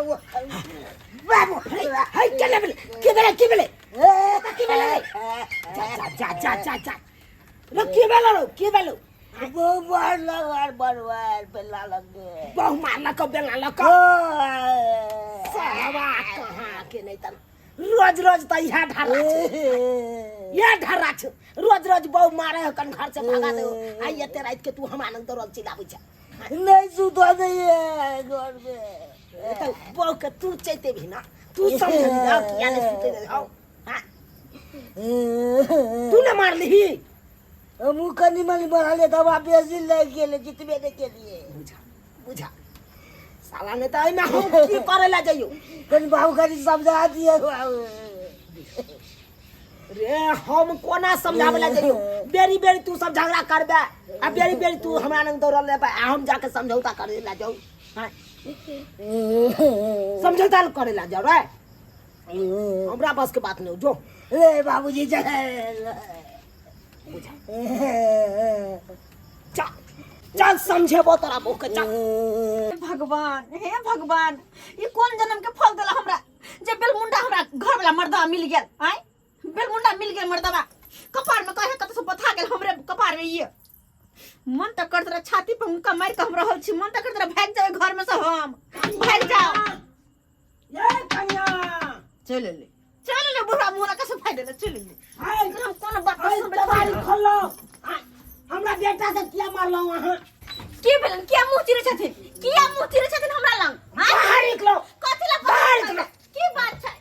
बाबू हाय के ले के बेले के बेले के बेले रे जा जा जा जा जा जा रो के बेले रो के बेले बहु मारलक आर बनवार बेला लगे बहु मारलक बेला लक साहबा कहाँ के नहीं तन रोज रोज त इहा ढर्रा छै इहा ढर्रा छै रोज रोज बहु मारे हो कन घर से भगा दे आ एते रात के तू हमरा लग दौड़ल चलि आबै छै नहीं सुतो नहीं है घर में त बहु के तू चैते भी ना तू समझ ना किया नहीं सुते दे हौ हाँ? तू ने मारलिही हमू कनी मनी बढ़ा ले दवा बेसी लग गेले जितबे ने के लिए बुझा बुझा साला ने त एहिमे हम की करे ला जइयो कनी बाबू कनी समझा दिए बाबू रे हम कोना समझावे ला जइयो बेरी बेरी तू सब झगड़ा करबे आ बेरी बेरी तू हमरा लग दौड़ल रहबे आ हम जाके समझौता करे ला जाऊ हाँ समझौता करे ला जाऊ रे हमरा बस के बात नहीं जो रे बाबूजी चल बुझा चल चल समझेबो तोरा बहू के चल भगवान हे भगवान ये कौन जन्म के फल देला हमरा जे बेलमुंडा हमरा घर वाला मर्दवा मिल गेल आय बेलमुंडा मिल गेल मर्दवा कपार में कहे कत से बथा गेल हमरे कपार में ये मन त करत रहे छाती पर मुक्का मार के हम रहल छी मन त करत रहे भाग जावे घर में से हम भाग जाओ ये कन्या चल ले चल ले बुढ़ा मुहरा कैसे फायदा ले चल ले हाय हम कोनो बात हाय सुनबे तबारी खोलो हाय, हमरा बेटा के किया मारलौ अहाँ की भेलन किया मुंह चिरे छथिन किया मुंह चिरे छथिन हमरा लंग आँय? बाहर निकलो कथी ला बाहर निकलो। की बात छै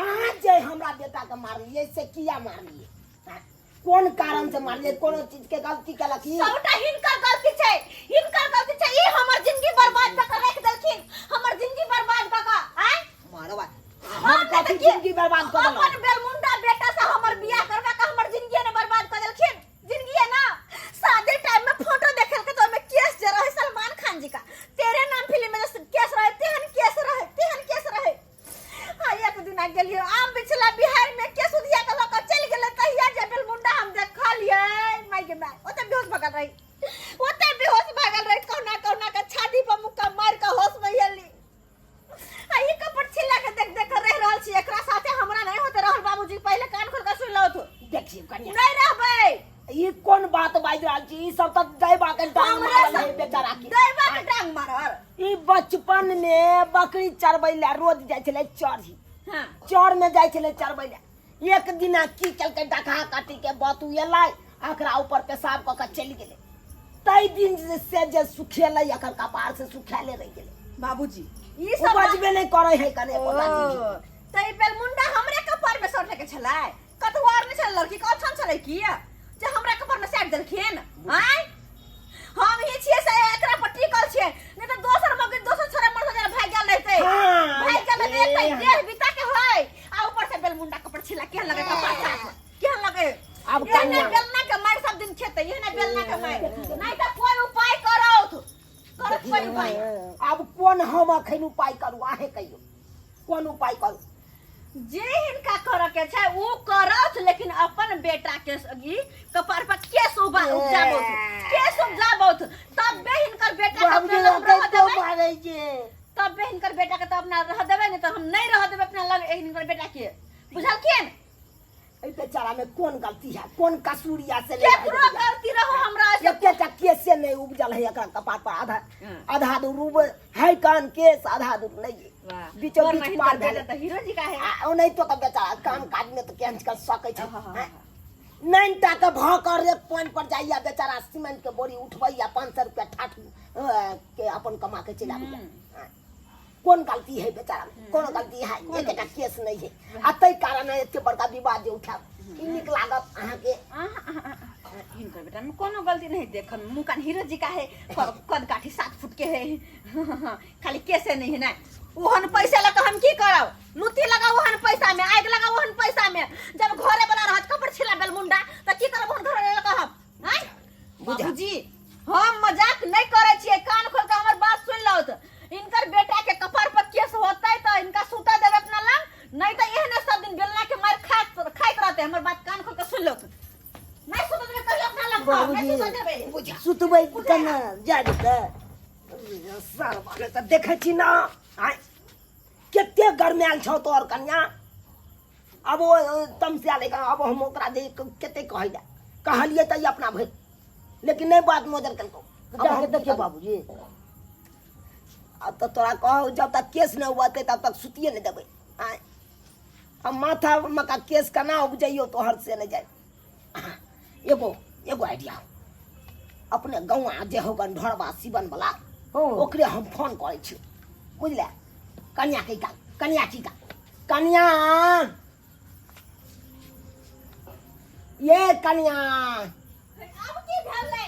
अहाँ जे हमरा बेटा के मारलियै से किया मारलियै हाँ, कोन कारण से मारलियै कोनो चीज के गलती केलक ई सबटा हिनकर गलती छै हिनकर गलती छै ई हमर जिंदगी बर्बाद कऽ के राखि देलखिन हमर जिंदगी बर्बाद कऽ के आँय मारवा हम हम नहि तऽ कथी की- जिंदगी बर्बाद कऽ देलहुँ अपन बेलमुंडा बेटा से हमर बियाह करवा के हमर जिंदगी ने बर्बाद कऽ देलखिन जिंदगी ना शादी टाइम में फोटो देखल के तो ओमे केस जे रहे सलमान खान जी का तेरे नाम फिल्म में जे केस रहे तेहन केस रहे तेहन केस रहे आ एक दिन आ गेलियो आम बिछला बिहार में केस उधिया के लऽ के चलि गेलै तहिया जे बेलमुंडा हम देखलियै माय गे माय ओते बेहोश भऽ गेल रही ओते बेहोश भऽ गेल रही कहुना कहुना के छाती पर मुक्का मारि के होश में एली आ ई कपड़ छिला के देख देख कर रह रहल छी एकरा साथे हमरा नहीं होते रहल बाबूजी पहले कान खोल के सुन लो तू देखियौ कनिया नहीं रहबै ई कोन बात बाजि रहल छी ई सब तऽ दैबा के डांग हमरे मारल सब है बेचारा के दैवा के डांग मारल ई बचपन में बकरी चरबै लए रोज जाइ छलै चढ़ी हां चर में जाइ छलै चरबै लए एक दिना की केलकै डकहा काटी के बतू एलै एकरा ऊपर पेशाब कऽ के चलि गेलै ताहि दिन से जे सुखेलै एकर कपार से सुखेले रहि गेलै बाबूजी ई सब उपजबे नहि करै है कने एको दानी भी। ओ, तऽ ई बेलमुंडा हमरे कपार में सटे के छलै कतहु आर नहि छलै लड़की के ऑप्शन छलै की जे हमरा कपार में साटि देलखिन आँय हम ही छियै से एकरा पर टिकल छियै नहि तऽ दोसर मगर दोसर छोरा मर्द जरा भागि गेल रहितै हाँ, भागि गेल रहितै ए, एक डेढ़ बीता के होय आ ऊपर से बेलमुंडा कपड़ छिला केहन लगे कपार साफ केहन लगे आब एहने कन्या। बेलना के मारि सब दिन खेतै एहने बेलना के मारि नहि तऽ कोइ उपाय करौथ करत कोइ उपाय आब कोन हम अखन उपाय करू अहें कहियौ कोन उपाय करू जे हिनका करऽ के छै उ करौथ लेकिन अपन बेटा के ई कपार पर केस उबा उपजाबौथ केस उपजाबौथ तबे हिनकर बेटा के बाबूजी अपना लग रहऽ कतो देबै मारै छै तबे हिनकर बेटा के तऽ अपना रहऽ देबै नहि तऽ हम नहि रहऽ देबै अपना लग हिनकर बेटा के बुझलखिन एहि बेचारा में कोन गलती है कोन कसूर या से ले केकरो गलती रहो हमरा से एकेटा केसे नहीं उपजल है एकरा कपार पर आधा हाँ। आधा दूर उब है कान केस आधा दूर नहीं है बीचो तोर बीच महिन पार पर बेटा भेलै तऽ हीरो जी का है आ ओनाहितो तऽ बेचारा काम काज में तऽ केहन कर सकै छै हाँ, हाँ, हैं? नाइन टा के भऽ कर एक पॉइंट पर जाइया बेचारा सीमेंट के बोरी उठबैया 500 रुपया ठाठ के अपन कमा के चलि आबैया हाँ। कोन गलती है बेचारा में? कोनो गलती है एकेटा केस नहीं है आ ताहि कारण एते बड़का विवाद जे उठायब ई नीक लागत अहाँके हिनकर बेटा में कोनो गलती नहीं देखम मुँह कान हीरो जी का है कद काठी 7 फुट के है खाली केसे नहीं है ना ओहन पैसा लगा हम की करब लुत्ती लगा ओहन पैसा में आगि लगा ओहन पैसा में जब घरे वाला रहत कपड़ छिला बेल मुंडा त की करब ओहन घरे लगा हम आँय? बाबूजी हम मजाक नहीं करे छियै कान खोल के हमर बात सुन लो तो इनकर बेटा के कपार पर केस होतै तो इनका सुता देबै अपना लंग नहीं तो एहने सब दिन बेलना के मार खात खाइत रहते हमर बात कान खोल के सुन लो तो नहीं सुता देबै कहियो अपना लंग तो, नहीं सुता देबै सुतबै केना जा जेतै सार बाले तऽ देखै छी ना आँय कते गरमायल छौ तोहर कनिया। अब ओ तमसायल है, अब हम ओकरा जे कते कहै लए कहलियै तऽ ई अपना भरि, लेकिन नहि बात मोजर केलकौ। अब जाके हम देखियौ बाबूजी। अब तऽ तोरा कहौ जब तक केस नहि हुअतै तब तक सुतिए नहि देबै। आँय, हम माथा मका केस केना उपजैयौ तोहर से नहि जाय। एगो एगो आइडिया, अपने गौआ जे हो ढोरबा सीवन वाला, ओकरे हम फोन करै छी, बुझले? कनिया के का, कनिया की का, कनिया ये कनिया। अब की भेलै?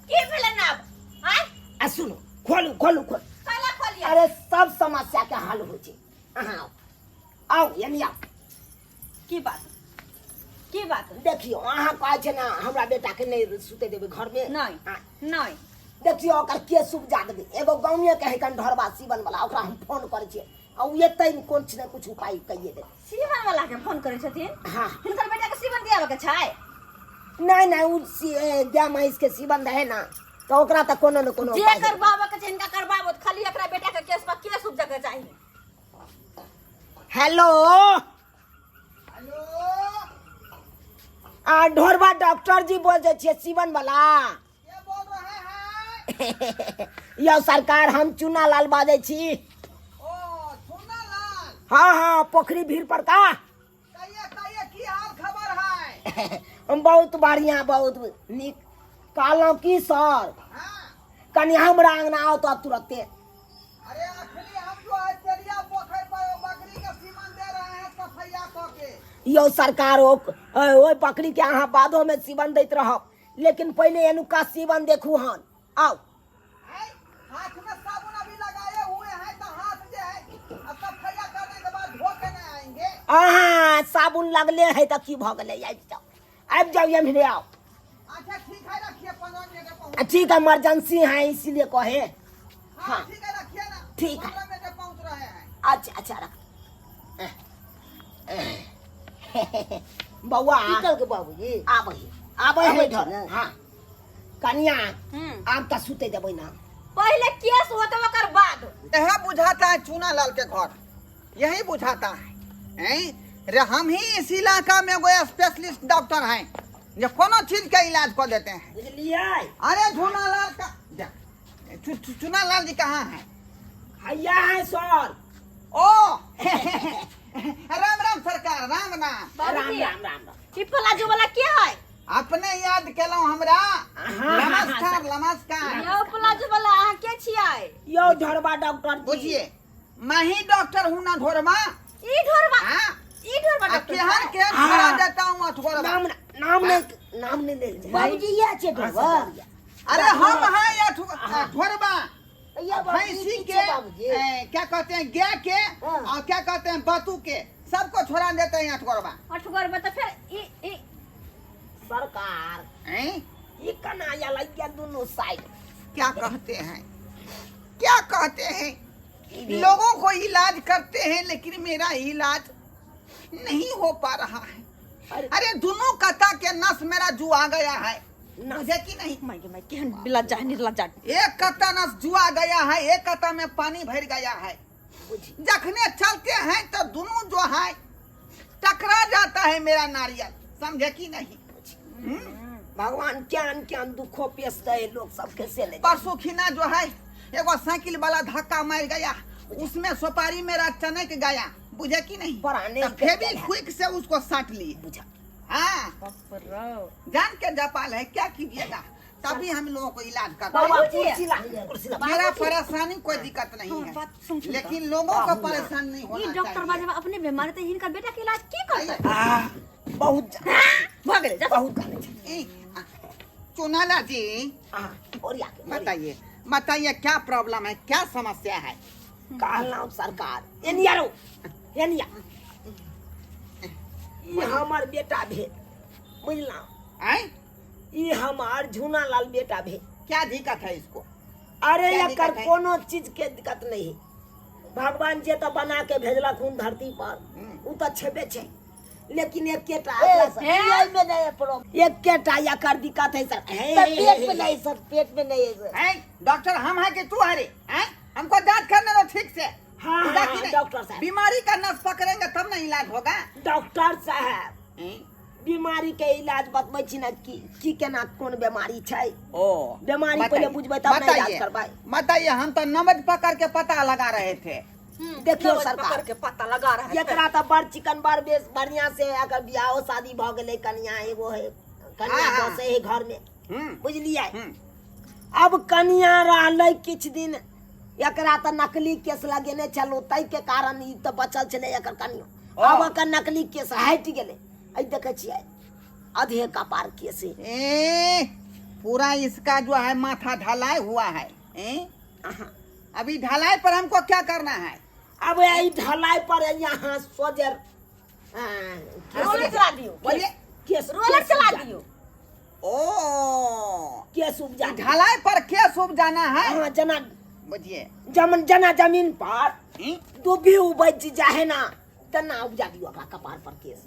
की भेलै आब? आँय? आ सुनू, खोलू खोलू खोलू। काला खोलिए। अरे सब समस्या के हल होइ छै। अहाँ आउ, आउ यानी आउ। की बात, की बात? देखियौ, अहाँ कहै छै ने हमरा बेटा के नहि सुते देबै घर में। नहि। हाँ। नहि। देखियौ, ओकर केस उपजा देबै। एगो गाँवे के है ढोरबा सीवन वाला, ओकरा हम फोन करै छियै आ ओ एतै ने, कोन चीज ने कुछ उपाय कहिए देतै। सीवन वाला के फोन करै छथिन? हाँ। हिनकर बेटा के सीवन दियाबे के छै? नहीं नहीं, उ गाय महींस के सीवन रहे ना, तो ओकरा तऽ कोनो ने कोनो जे उपाय हेतै। करबाबे के छै हिनका करबाबो, खाली एकरा बेटा के केस पर केस उपजा के चाही। हेलो। हेलो। आ ढोरबा डॉक्टर जी बोल छियै सीवन वाला? के बोल रहे हैं? यौ सरकार, हम चूना लाल बाजै छी। ओ चूना लाल। हाँ हाँ, पोखरी भीड़ पर का। कहिए कहिए, की हाल खबर है? बहुत बढ़िया, बहुत नीक। कहलहुँ की सर, कनि हमरा अंगना आओ तो तुरते। अरे अखनी हम जो है तेलिया पोखर पर वो बकरी के सीमन दे रहे हैं सफैया क के। यौ सरकार, ओ ओहि बकरी के अहाँ बादो में सीवन दैत रहब, लेकिन पहिले एनुका सीवन देखू हन, आउ। है, हाथ में साबुन अभी लगाए हुए हैं तो हाथ जो है अब सफैया करने के बाद धो के नहीं आएंगे? अहाँ साबुन लगले है तऽ की भऽ गेलै? आबि जाउ, आबि जाउ, एम्हरे आउ। अच्छा ठीक है, रखिए, 15 मिनट में पहुंच। ठीक है, इमरजेंसी है इसीलिए कहे। हाँ। हाँ। ठीक है, रखिए ना। ठीक है। 15 मिनट में पहुंच रहे हैं। अच्छा अच्छा, रख। बौआ। की कहलकै बाबूजी? आबै आबै है आबै इधर। छै ने? हाँ कनिया। हम्म। आब तऽ सुते देबै ना। पहिले केस होते ओकर बाद। यह बुझाता है चूना लाल के घर, यही बुझाता है, हैं? रे हम ही इस इलाका में कोई स्पेशलिस्ट डॉक्टर हैं जो कोनो चीज का इलाज कर देते हैं। बुझलियै? अरे चूना लाल का जा, चूना लाल जी कहाँ हैं? हैया है सर। ओ राम राम सरकार, राम राम। राम। बाबूजी। राम राम राम। ई प्लाजो वाला के है? अपने याद केलहुँ हमरा? हाँ, हाँ, नमस्कार नमस्कार। यौ प्लाजो वाला, अहाँ के छियै? यौ ढोरबा डॉक्टर जी। बुझिए, मैं ही डॉक्टर हूँ ना ढोरबा। ई ढोरबा? हाँ। ई ढोरबा आ डॉक्टर केहन साहब? केहन हाँ। छोड़ा देता हूँ अठगोरबा। नाम नाम नहीं, नाम नहीं लेल जाए। बाबूजी, इएह छै ढोरबा? अरे हम हैं ढोरबा। ये बाबूजी, भैंसी की के छै बाबूजी? क्या कहते हैं गाय के हाँ। और क्या कहते हैं बतू के, सबको छोड़ा देते हैं अठगोरबा। अठगोरबा तऽ फेर ई ई सरकार। हैं? ई कना आयल है दुनू साइड? क्या कहते हैं, क्या कहते हैं, लोगों को इलाज करते हैं लेकिन मेरा इलाज नहीं हो पा रहा है। अरे। अरे दोनों कथा के नस मेरा जुआ गया है, मुझे कि नहीं? My गे my, केहन बिलज्जा है, निर्लज्जा। एक कत्ता नस जुआ गया है, एक कत्ता में पानी भर गया है। बुझी। जखने चलते हैं तो दोनों जो है टकरा जाता है मेरा नारियल, समझे कि नहीं? भगवान ज्ञान ज्ञान दुखो पेश दे लोग सबके से ले। परसों खिना जो है एगो साइकिल वाला धक्का मार गया, उसमें सुपारी मेरा चनक गया, बुझे कि नहीं? बड़ा तो नहीं फेविक्विक से उसको साट लिए। बुझा। हाँ। बाप रे। जान के जपाल है, क्या कीजिएगा, तभी हम लोगों को इलाज करते हैं। बाबा, बाबूजी। कुर्सी ला, कुर्सी ला। मेरा परेशानी कोई दिक्कत नहीं हाँ, है, बात सुन सुन। लेकिन लोगों को परेशान नहीं ई होना डॉक्टर चाहिए। बाजब अपने बीमार तऽ हिनकर बेटा के इलाज की करतै? आ, बहुत भऽ गेलै जा। बहुत गाने छै। ए, आ, चुनाला जी। आ, ओरिया के ओरिया। बताइए बताइए, क्या प्रॉब्लम है, क्या समस्या है? कहलहुँ सरकार, एनिया रो एनिया, ई हमर बेटा भेल, बुझलहुँ? आय? ई हमर झूना लाल बेटा भेल। क्या दिक्कत है इसको? अरे क्या एकर दिक्कत है? कोनो चीज के दिक्कत नहीं। भगवान जे तऽ बना के भेजलक हुन धरती पर, उ तऽ छेबे छै, लेकिन एकेटा ए, एकरा- सर, में नहीं है प्रॉब्लम। एकेटा एकर दिक्कत है सर। हे, सर, पेट में नहीं सर, पेट में नहीं है सर। हैं? डॉक्टर हम है कि तू है रे? हैं? हमको जांच करने दो ठीक से। हाँ, बुझा हाँ, कि नहीं? डॉक्टर साहब। बीमारी का नस पकड़ेंगे तब ना इलाज होगा। डॉक्टर साहब, हैं? बीमारी के इलाज बतबै छी ने की की केना कोन बीमारी छै। ओ बीमारी बताइए, पहिले बुझबै तब ने इलाज बताइए, करबै। बताइए, हम तो नब्ज पकड़ के पता लगा रहे थे। देखियौ नब्ज सरकार। पकड़ के पता लगा रहा है। एकरा तऽ बड़ चिकन बड़ बेस बढ़िया से अगर बियाहो शादी भऽ गेलै, कनिया एगो है, कनिया हाँ, हाँ। बसे है घर में, बुझलियै? अब कनिया रहलै किछु दिन, एकरा तऽ नकली केस लगेने छलहुँ, ताहिके कारण ई तऽ बचल छलै एकर कनियो। आब एकर नकली केस हटि गेलै, एहि देखै छियै अधे कपार केस है। ए, पूरा इसका जो है माथा ढलाई हुआ है। ए? अहाँ। अभी ढलाई पर हमको क्या करना है? अब एहि ढलाई पर यहाँ सोजर रोलर चला दियो। बोलिए। केस रोलर केस चला उपजा दियो। ओ, केस उपजा दियो। ढलाई पर केस उब जाना है। हाँ, जना बुझिए जमन जना जमीन पर दुभी उपज जाहे ना तना उपजा दियो ओकरा कपार पर केस।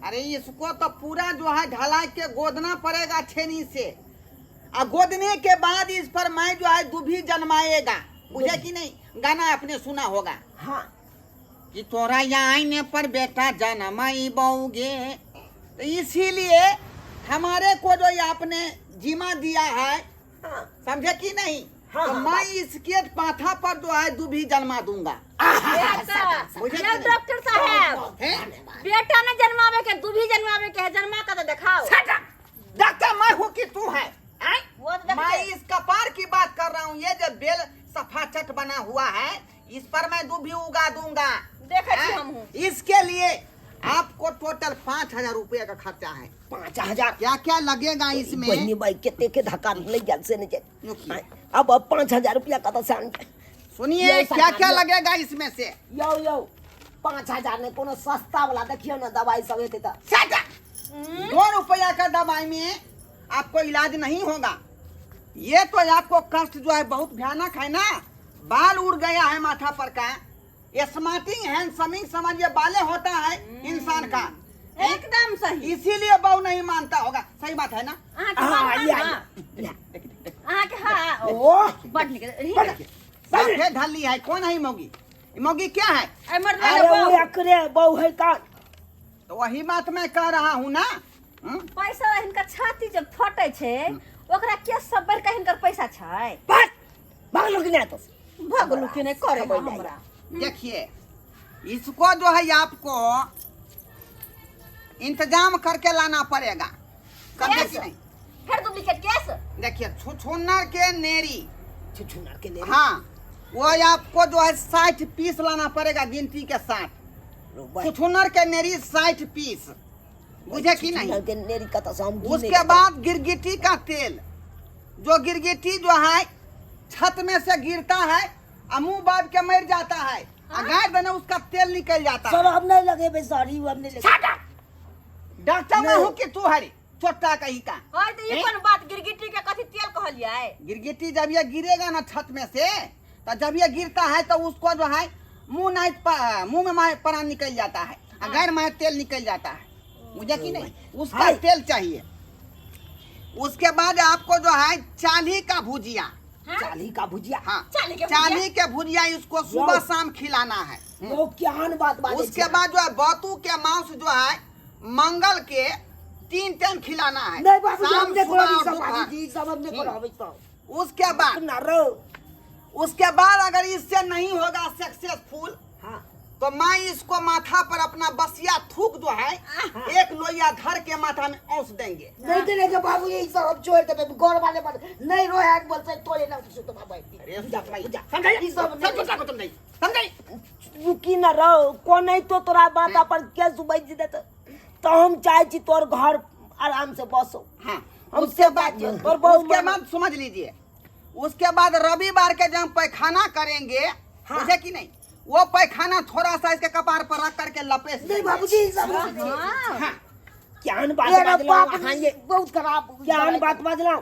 अरे इसको तो पूरा जो है ढलाई के गोदना पड़ेगा छेनी से, और गोदने के बाद इस पर मैं जो है दुभी जन्माएगा। बुझे कि नहीं? गाना आपने सुना होगा। हाँ। कि तोरा यहाँ आईने पर बेटा जन्माई बऊगे। तो इसीलिए हमारे को जो ये आपने जिम्मा दिया है, हाँ। समझे कि नहीं? हाँ, तो हाँ, मैं इसके माथा पर जो है दुभी जन्मा दूंगा। बुझे कि नहीं? डॉक्टर साहब, हैं? बेटा ने जन्मावे के दुभी जन्मावे के है, जन्मा का तो दिखाओ। Shut up! Doctor मैं हूँ कि तू है? हैं? वो तो मैं देखते। इस कपार की बात कर रहा हूँ, ये जो बेल सफा चट बना हुआ है इस पर मैं दुभी उगा दूंगा। देखे छी हैं? हमहूँ। इसके लिए आपको टोटल 5000 रुपये का खर्चा है। 5000? क्या क्या लगेगा इसमें? बहिनी भाई केते के धक्का लग गेल से नहीं जाए। रुकिए। अब 5000 रुपया कतऽ से आनबै? सुनिए, यो क्या सरकार, क्या यो। लगेगा इसमें से? यौ यौ, 5000 नहि, कोनो सस्ता वाला देखियौ ने दवाई सब हेतै तऽ। Shut up! 2 रुपया का दवाई में आपको इलाज नहीं होगा। ये तो आपको कष्ट जो है बहुत भयानक है ना, बाल उड़ गया है माथा पर का, ये स्मार्टिंग हैंडसमिंग समझिए बाले होता है इंसान का, एकदम सही। इसीलिए बहू नहीं मानता होगा। सही बात है ना? अहाँ के हाँ, बाल या, हाँ। या। अहाँ के हाँ। ओह, बड़ नीक। सफेद ढल्ली है। कौन है मोगी? मोगी क्या है? ए मर्द अरे बहू। वो एकरे बहू है का? तो वही बात मैं कह रहा हूँ ना। पैसा हिनकर छाती जब फटे छै ओकरा केस सब बढ़ के हिनकर पैसा छै। बस भगलो कि नहीं तो? भगलू कि नहीं करे खबै हमरा। देखिए इसको जो है आपको इंतजाम करके लाना पड़ेगा, समझे कि नहीं? फिर डुप्लीकेट केस। देखिए छुछुनर के नेरी, छुछुनर के नेरी, हाँ वो आपको जो है 60 पीस लाना पड़ेगा गिनती के साथ। छुछुनर के नेरी 60 पीस, बुझे कि नहीं? के नेरी कतऽ से हम गिने उसके के बाद गिरगिटी का तेल, जो गिरगिटी जो है छत में से गिरता है और मुंह बाब के मर जाता है, और गाय देने उसका तेल निकल जाता सर है। हम नहीं लगेबै सर, ई हम नहीं लगेबै। डॉक्टर मैं हूँ कि तू हरी छोटा कहीं का? और तो ई कोन बात, गिरगिटी के कथी तेल कहलियै? गिरगिटी जब ये गिरेगा ना छत में से, तो जब ये गिरता है तो उसको जो है मुंह नहीं मुंह में मारे प्राण निकल जाता है और गैर मारे तेल निकल जाता है, मुझे कि नहीं? उसका हाय। तेल चाहिए। उसके बाद आपको जो है चाली का भुजिया। चाली का भुजिया? हाँ, चाली के भुजिया? चाली के भुजिया इसको सुबह शाम खिलाना है। वो क्या बात बात। उसके बाद जो है बतू के मांस जो है मंगल के 3 टाइम खिलाना है, नहीं बाबूजी, शाम, हम नहीं सुबह करबै और सब दोपहर। बाबूजी, सब हम नहीं करबै सब। उसके बाद ना रो। उसके बाद अगर इससे नहीं होगा सक्सेसफुल, हाँ, तो मैं इसको माथा पर अपना बसिया थूक जो है एक लोहिया धर के माथा में औंस देंगे। नहीं देने के बाबूजी, ई सब हम छोड़ देबै, घर वाले पर नहीं रोए बोलते तोरे ना सुत बाबू। अरे बुझा, बुझा। ई सब नहीं। समझाई समझाई रुकी न रहो, को नहीं तो तोरा माथा पर केस उबैज देत तो हम चाहे छी तोर घर आराम से बसो। हाँ, हम उसके से बाद बात तोर बहू उसके बाद समझ लीजिए, उसके बाद रविवार के जब पैखाना करेंगे, हाँ। बुझे कि नहीं? वो पैखाना थोड़ा सा इसके कपार पर रख करके लपेट नहीं देंगे। बाबूजी, ई सब हाँ। क्या बात मेरा बाजलौं बाप अहाँ ये? बहुत खराब क्या बात बाजलौं?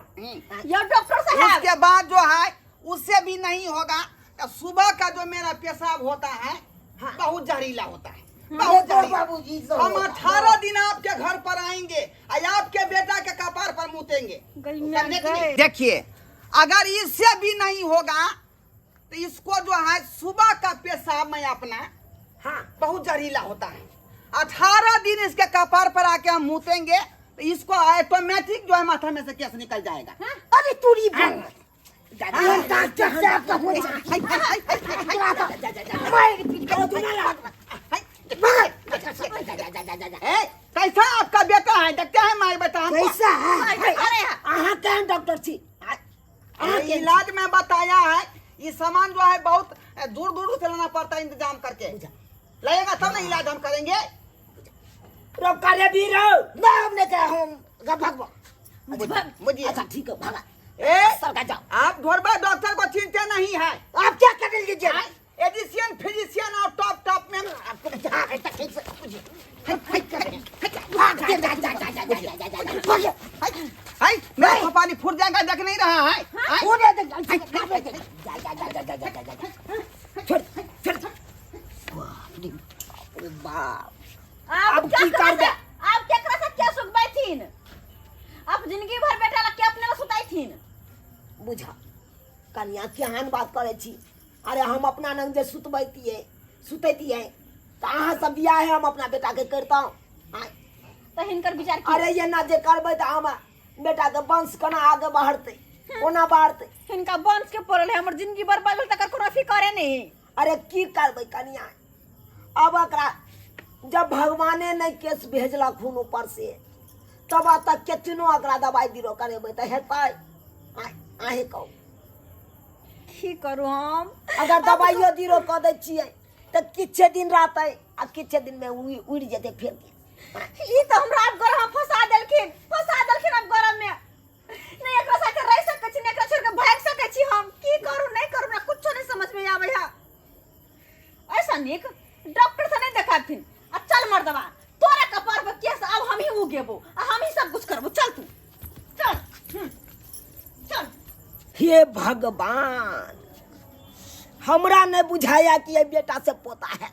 यो डॉक्टर साहब, उसके बाद जो है उससे भी नहीं होगा तो सुबह का जो मेरा पेशाब होता है बहुत जहरीला होता है, बहुत जहरीला। बाबूजी, सब हम 18 दिन आपके घर पर आएंगे और आपके बेटा के कपार पर मूतेंगे। गई मैं समझे कि नहीं? गए। देखिए अगर इससे भी नहीं होगा तो इसको जो है सुबह का पेशाब में अपना हाँ बहुत जहरीला होता है। 18 दिन इसके कपार पर आके हम मूतेंगे तो इसको ऑटोमेटिक जो है माथा में से केस निकल जाएगा। अरे तोरी जा, जा, डॉक्टर साहब का हो जा हाय, हाय, हाय, हाय, हाय, जा, जा, जा, मार पीट जा, जा, जा, हाय। जा, जा, जा, जा, जा, जा। ए, कैसा आपका बेटा है, देखते हैं मार बेटा हमको। कैसा है? अरे अहाँ केहन डॉक्टर छी? अरे इलाज में बताया है, ये सामान जो है बहुत दूर दूर से लाना पड़ता है, इंतजाम करके लगेगा तब ना इलाज हम करेंगे। रो करे भी रो ना हमने कहा हम भगवा मुझे अच्छा ठीक है, भागा ए सरकार जाओ। आप ढोरबा डॉक्टर को चिंता नहीं है। आप क्या कर लीजिए? एजिशियन फिजिशियन और टॉप टॉप में आपको जा ठीक से भाग जा जा जा जा जा जा जा जा जा। हाय, मेरा तो पानी फूट जाएगा, देख नहीं रहा है। हाय। हो गया देख जा जा जा जा जा जा जा जा। छोड़ छोड़। बाप रे बाप रे बाप। आप अब की केकरा करबे? से आप केकरा से क्या सुखबैथिन? आप जिंदगी भर बेटा ला के अपने ला सुताइथिन? बुझा कनिया केहन बात करै छी। अरे हम अपना नंग जे सुतबैतियै सुतैतियै तऽ अहाँ सब बियाह हम अपना बेटाके करितहुँ। आँय। तऽ हिनकर विचार की? अरे एना जे करबै तऽ हम बेटाके वंश केना आगे बढ़तै, कोना बढ़तै? हिनका वंश के पड़ल है, हमर जिंदगी बर्बाद भेल तकर कोनो फिकरे नहीं। अरे की करबै कनिया, अब एकरा जब भगवाने नहि केस भेजलक हुन ऊपर से तब तक केतनो एकरा दवाइ बीरो करेबै तऽ हेतै? आँय, अहीं कहू की करू हम? अगर दवाइयो बीरो कऽ दै छियै तऽ किछे दिन रहतै आ किछे दिनमे उड़ि जेतै फेर। ई तऽ हमरा आब गरम में फंसा देलखिन, फंसा देलखिन आब गरम में। नहीं एकरा साथे रह सकै छी, नहीं एकरा छोड़ के भागि सकै छी। हम की करू नहीं करू, हमरा कुछो नहीं समझ में आबै है। ऐसा निक डॉक्टर से नहीं देखाथिन आ चल मर्दवा तोरा कपार पर केस अब हम ही उगेबो आ हम ही सब कुछ करबो। चल तू चल, चल। हे भगवान, हमरा नहीं बुझाया कि ये बेटा से पोता है।